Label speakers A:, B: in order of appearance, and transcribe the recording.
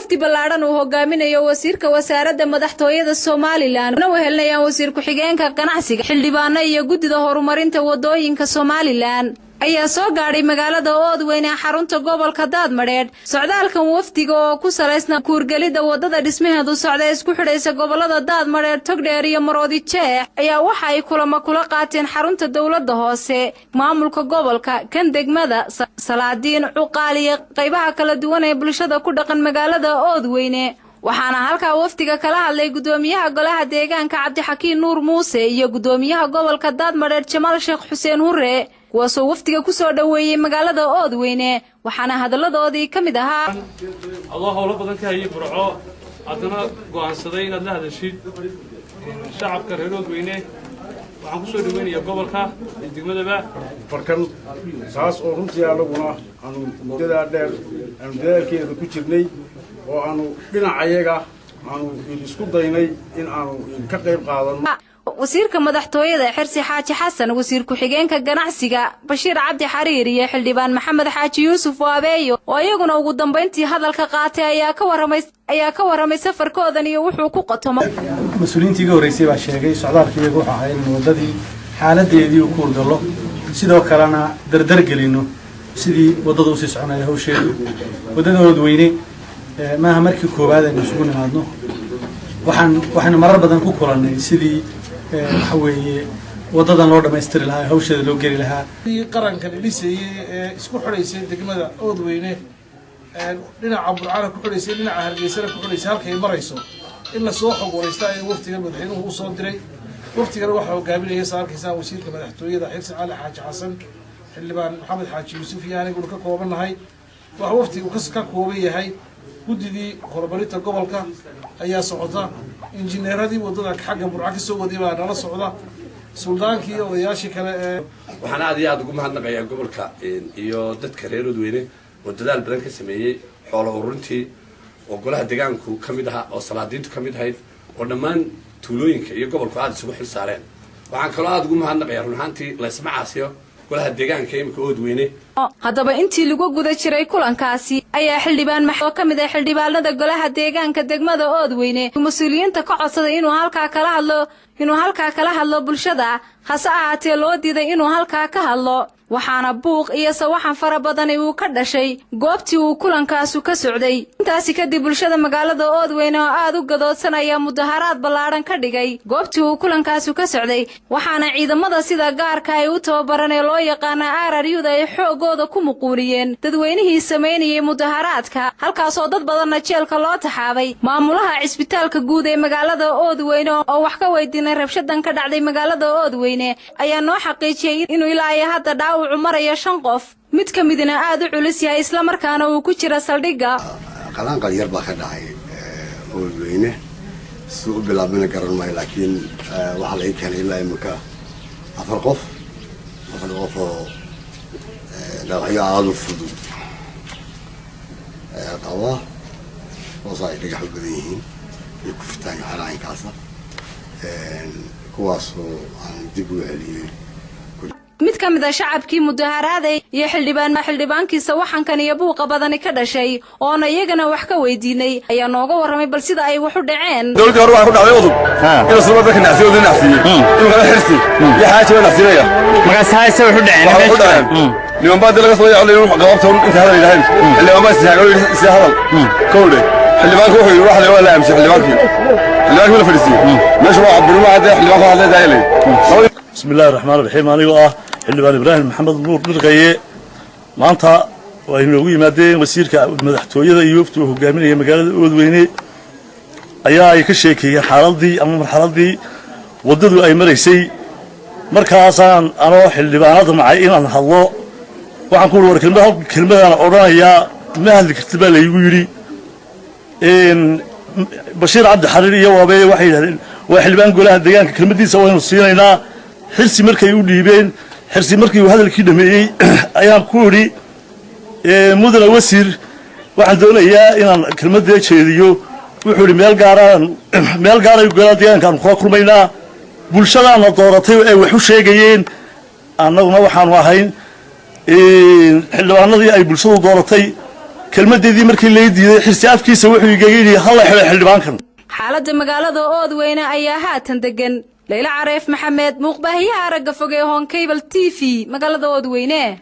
A: Wafdi ballaadhan uu hogaaminayo wasiirka wasaaradda madaxtooyada Somaliland, una wehelinayaan wasiir ku-xigeenka ganacsiga, xildhibaano iyo guddida horumarinta wadooyinka Somaliland, ayaa soo gaadhay magaalada Oodweyne ee xarunta gobolka Daadmadheedh. Socdaalkan wafdiga oo ku salaysna kuurgelidda waddada dhismaheedu socda ee isku xidhaysa gobolada Daadmadheedh, Togdheer iyo Maroodi Jeex ayaa waxa ay kulamo kula qaateen xarunta dowladda hoose, maamulka gobolka, kan degmada, salaadiin, cuqaal iyo qaybaha kala duwan ee bulshada ku dhaqan magaalada Oodweyne. Waxaana halkaa wafdiga kala hadlay gudoomiyaha golaha deegaanka, Cabdixakiin Nuur Muuse, iyo gudoomiyaha gobolka Daadmadheedh, Jamaal Sheekh Xuseen Hure, kuwaasoo wafdiga ku soo dhoweeyey magaalada Oodweyne. Waxaana hadalladoodii ka mid ahaa:
B: Adoo howlo badan ka hayay Burco, haddana go'aansaday inaad la hadashid shacabka reer Oodweyne, waxaan ku soo dhaweynayaa gobolka iyo degmadaba.
C: Farkan taas oo runtii anaguna aanu muddadaa dheer aanu dadaalkeeda ku jirnay oo aanu dhinacayaga aanu isku daynay in aanu ka qayb qaadanno.
A: Wasiirka madaxtooyada, Xirsi Xaaji Xasan, wasiir ku-xigeenka ganacsiga, Bashiir Cabdi Xariir, iyo xildhibaan Maxamed Xaaji Yuusuf Waabeeyo oo iyaguna ugu dambayntii hadalka qaatay ayaa ka warramay safarkoodan iyo wuxuu ku qotomo.
D: Mas-uuliyiintii iga horreysay baa sheegay. Socdaalka iyagu wuxuu ahaa in waddadii xaaladeedii u kuurgallo, sidoo kalena dardar gelino sidii waddada usii soconaya hawsheedu. Waddada Oodweyne maaha markii koowaad aynu isugu nimaadno. Waxaynu marar badan ku kulannay sidii, waxa weeye, waddadan loo dhammaystiri lahaa, hawsheeda loo geli lahaa.
E: Qarankan dhisayey ee isku xidhaysay degmada Oodweyne, dhinaca Burcana ku xidhaysay, dhinaca Hargeysana ku xidhaysay, halkay marayso in lasoo xog waraysta ee waftiga madaxweynuhu usoo diray. Waftigana waxaa hogaaminaya, saa arkaysaan, wasiirka madaxtooyada, Xirsi Cali Xaaji Xasan, xildhibaan Maxamed Xaaji Yuusuf iyo aniguna ka koobannahay. Waxa waftigu ka kooban yahay guddidii horumarinta gobolka ayaa socota, injineeradii waddada xagga Burca ka soo waday baa nala socda, suldaankii iyo odayaashii kale ee
F: Waxaan aad iyo aada ugu mahadnaqayaa gobolka iyo dadka reer Oodweyne oo dadaal badan ka sameeyey xoolo ururintii, oo golaha deegaanku ka mid ahaa, oo salaadiintu ka mid ahayd, oo dhammaan tuulooyinka iyo gobolku aada isugu xil saareen. Waxaan kaloo aada ugu mahadnaqayaa, run ahaantii laysma caasiyo, golaha deegaanka imika Oodweyne.
A: Haddaba intii lagu guda jiray kulankaasi ayaa xildhibaan oo ka mid ah xildhibaanada golaha deegaanka degmada Oodweyne mas-uuliyiinta ka codsaday inuu halkaa kala hadlo bulshada, hase ahaatee loo diiday inuu halkaa ka hadlo. Waxaana buuq iyo sawaxan fara badani uu ka dhashay goobtii uu kulankaasu ka socday. Intaasi kadib bulshada magaalada Oodweyne oo aad u gadoodsan ayaa mudaharaad ballaadhan ka dhigay goobtii uu kulankaasu ka socday. Waxaana ciidamada sida gaarka ay u tababaran ee loo yaqaana RRU-da ay xoogooda ku muquuniyeen dadweynihii samaynayay mudaharaadka, halkaasoo dad badanna jeelka loo taxaabay. Maamulaha cisbitaalka guud ee magaalada Oodweyne oo wax ka weydiinay rabshadan ka dhacday magaalada Oodweyne ayaa noo xaqiijiyey inuu ilaa iyo hadda dhaawacu marayo shan qof, mid ka midna aad u culus yahay, islamarkaana uu ku jira saldhigga.
G: Qalaanqal yar baa ka dhacay Oodweyne. Siduu u bilaabmana garan maayo, laakiin waxaa la ii keenay ilaa iminka afar qof, oo dhaawacyo aada u fudud qaba, hoos ay dhagax u badan yihiin iyo kufitaanka xaraankaasa, kuwaasoo aan dib ugu celiyey.
A: Mid ka mid a shacabkii mudaharaaday iyo xildhibaankii sawaxankan iyo buuqa badani ka dhashay oona iyagana wax ka weydiinay ayaa nooga warramay bal sida ay wax u dhaceen.
H: Dowladdii hore waxaa ku dhacday udub inuu sulba dadka nacsiyo, udub nacsiiyey, imikana Xirsi iyo Xaaji baa nacsiinaya.
I: Markaas hayse wuxu dhaceen?
H: Waxaa ku dhaceen, niman baa dii laga soo yaacay qabaabta inta hadal yidhaaheen. Xildhibaan baa istaagan, si hadal kowdhe. Xildhibaanku wuxuu yidhi wax waa la aamusay. Xildhibaankii la fadhiisiiyey meesha waa caburima hadda xildhibaanku hadlay daayalay.
J: Bismi illahi raxmaan raxiim. Anigoo ah xildhibaan Ibraahim Maxamed Nuur Dhirqaye, maanta ay noogu yimaadeen wasiirka madaxtooyada iyo wafdi uu hogaaminaya magaalada Oodweyne ayaa ay ka sheekeeyeen xaaladii ama marxaladii waddadu ay maraysay. Markaasaan anoo xildhibaanada macay inaan hadlo, waxaan ku uri, war kelmad, hal kelmadaan odhanayaa, ma hadli kartid baa laygu yidhi. Bashiir Cabdi Xariir iyo Waabeeye waxay yidhahdeen, waa xildhibaan golaha deegaanka, kelmadiisa waynu siinaynaa. Xirsi markay u dhiibeen, Xirsi markii uu hadalkii dhameeyey ayaan ku idhi, mudane wasiir, waxaan doonayaa inaan kelmadee jeediyo. Wuxuu idhi, meel gaaraan, meel gaaray golaha deegaanka aanu kula kulmaynaa. Bulshadaana dooratay ay wax u sheegayeen, annaguna waxaanu ahayn xildhibaanadii ay bulshadu dooratay. Kelmaddeedii markii lay diiday, Xirsi afkiisa wuxuu igaga yidhi: "Halla xidho xildhibaankan."
A: Xaaladda magaalada Oodweyne ayaa haatan degan. Layla Careef Maxamed, muuqbaahiyaha aragga fog ee Horn Cable TV, magaalada Oodweyne.